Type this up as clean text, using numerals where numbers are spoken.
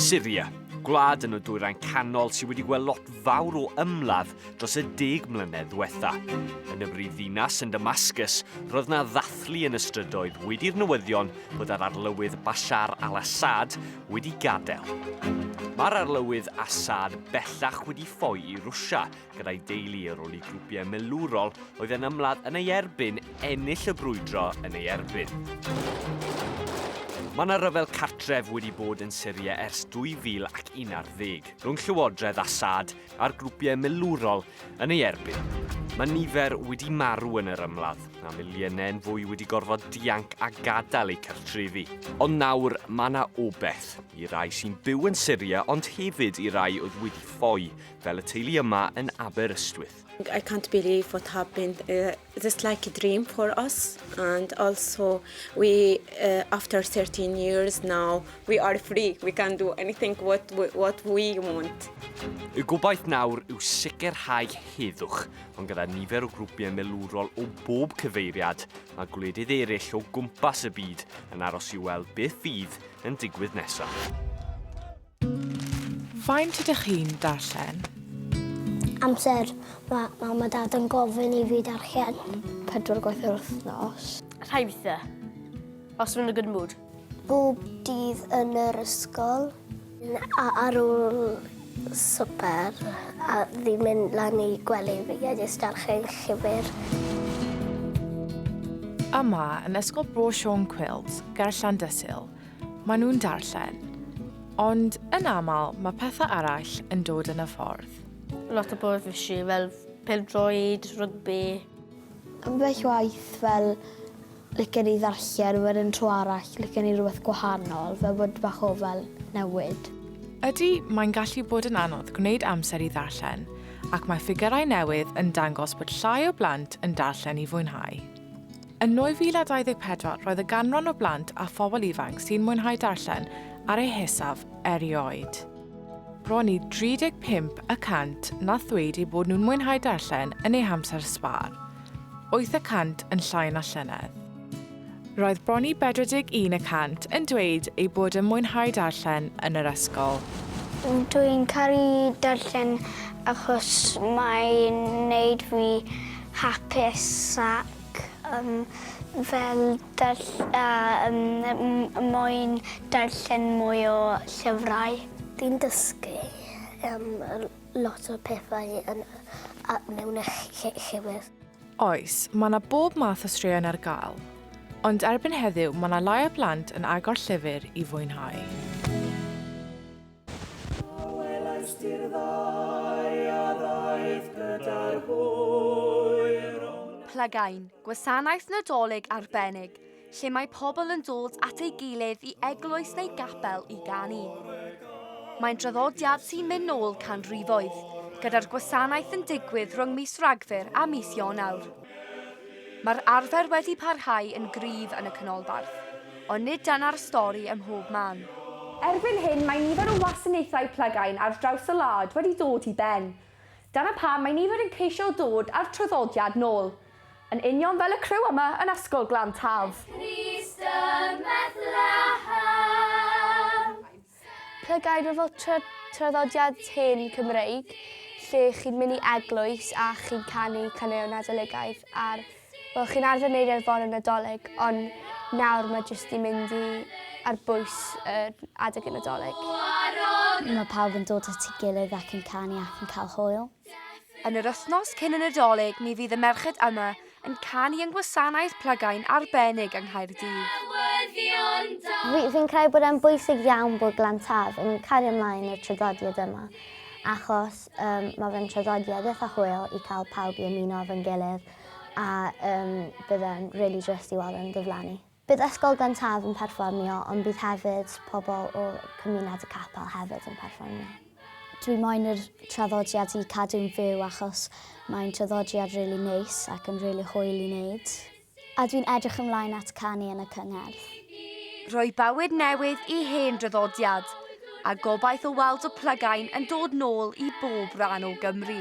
Syria, gwlad yn y dwyrain canol sydd wedi gweld lot fawr o ymladd dros y deg mlynedd ddiwetha. Yn y brif ddinas yn Damascus, roedd na ddathlu yn y strydoedd wedi'r newyddion bod yr arlywydd Bashar al-Assad wedi gadael. Mae'r arlywydd Assad bellach wedi ffoi i Rwsia gyda'i deulu ar ôl i grwpiau milwrol oedd yn ymladd yn ei erbyn ennill y brwydro yn ei erbyn. Mae yna ryfel cartref wedi bod yn Syria ers 2011, rhwng llywodraeth Assad a'r grwpiau milwrol yn ei erbyn. Mae nifer wedi marw yn yr ymladd, a miliynau yn fwy wedi gorfod dianc a gadael eu cartrefi. Ond nawr, mae yna obaith, i rai sy'n byw yn Syria ond hefyd i rai oedd wedi ffoi fel y teulu yma yn Aberystwyth. I can't believe what happened. Uh, it's like a dream for us and also we uh, after 13 years now we are free. We can do anything what we, what we want. Y gobaith nawr yw sicrhau heddwch, ond gyda nifer o grwpiau milwrol o bob cyfeiriad, mae gwledydd eraill o gwmpas y byd yn aros i weld beth fydd yn digwydd nesaf. Faint ydych chi'n darllen? Amser mae mam a dad yn gofyn i fi darllen. Pedwar gwaith yr wythnos. Rhai weithiau. Os dwi'n yn a good mood. Bob dydd yn yr ysgol. A ar ôl swper a fi'n mynd lan i gwely fi a jyst darllen llyfr. Yma yn Ysgol Bro Siôn Cwillt ger Llandysul, Maen nhw'n darllen. Ond yn aml, mae pethau arall yn dod yn y ffordd. Lot o bobl fisi, fel pêl-droed, rygbi. Ambell waith fel licen i ddarllen wedyn tro arall licen i rhywbeth gwahanol fel bod bach o fel newid. Ydy, mae'n gallu bod yn anodd gwneud amser i ddarllen, ac mae ffigyrau newydd yn dangos bod llai o blant yn darllen i fwynhau. Yn 2024 roedd y ganran o blant a phobl ifanc sy'n mwynhau darllen ar ei hisaf erioed. Bron i 35 y cant nath ddweud eu bod nhw'n mwynhau darllen yn eu hamser sbâr, 8 y cant yn llai na llynedd. Roedd bron i 41 y cant yn dweud eu bod yn mwynhau darllen yn yr ysgol. Dwi'n caru darllen achos mae'n neud fi hapus ac yym fel darll- a yym m- moyn darllen mwy o llyfrau. Fi'n dysgu yym lot o pethau yn a mewn y ll- llyfr. Oes, mae 'na bob math o straeon ar gael. Ond erbyn heddiw mae 'na lai o blant yn agor llyfr i fwynhau. Plygain, gwasanaeth Nadolig arbennig, lle mae pobl yn dod at ei gilydd i eglwys neu gapel i ganu. Mae'n draddodiad sy'n mynd nôl canrifoedd, gyda'r gwasanaeth yn digwydd rhwng mis Rhagfyr a mis Ionawr. Mae'r arfer wedi parhau yn gryf yn y canolbarth, ond nid dyna'r stori ym mhob man. Erbyn hyn mae nifer o wasanaethau plygain ar draws y wlad wedi dod i ben. Dyna pam mae nifer yn ceisio dod â'r traddodiad nôl. Yn union fel y criw yma yn Ysgol Glan Taf. Crist ym Methlehem. Plygain mae fel tra- traddodiad hen Cymreig lle chi'n mynd i eglwys a chi'n canu caneuon Nadoligaidd ar... Wel, chi'n arfer wneud e ar fore Nadolig, ond nawr mae jyst 'di mynd i ar bwys yr adeg y Nadolig. Mae pawb yn dod at ei gilydd ac yn canu ac yn cael hwyl. Yn yr wythnos cyn y Nadolig mi fydd y merched yma yn canu yng ngwasanaeth plygain arbennig yng Nghaerdydd. Fi, fi'n credu bod e'n bwysig iawn bod Glan Taf yn cario ymlaen y traddodiad yma, achos um, mae fe'n traddodiad eitha hwyl i cael pawb i ymuno efo'n gilydd a um, bydd e'n really drist i weld e'n diflannu. Bydd Ysgol Glan Taf yn perfformio ond bydd hefyd pobl o cymuned y capel hefyd yn perfformio. Dwi moyn yr traddodiad i cadw'n fyw achos mae'n traddodiad rili neis ac yn rili hwyl i wneud. A dwi'n edrych ymlaen at canu yn y cyngerdd. Rhoi bywyd newydd i hen draddodiad, a gobaith o weld y plygain yn dod nôl i bob rhan o Gymru.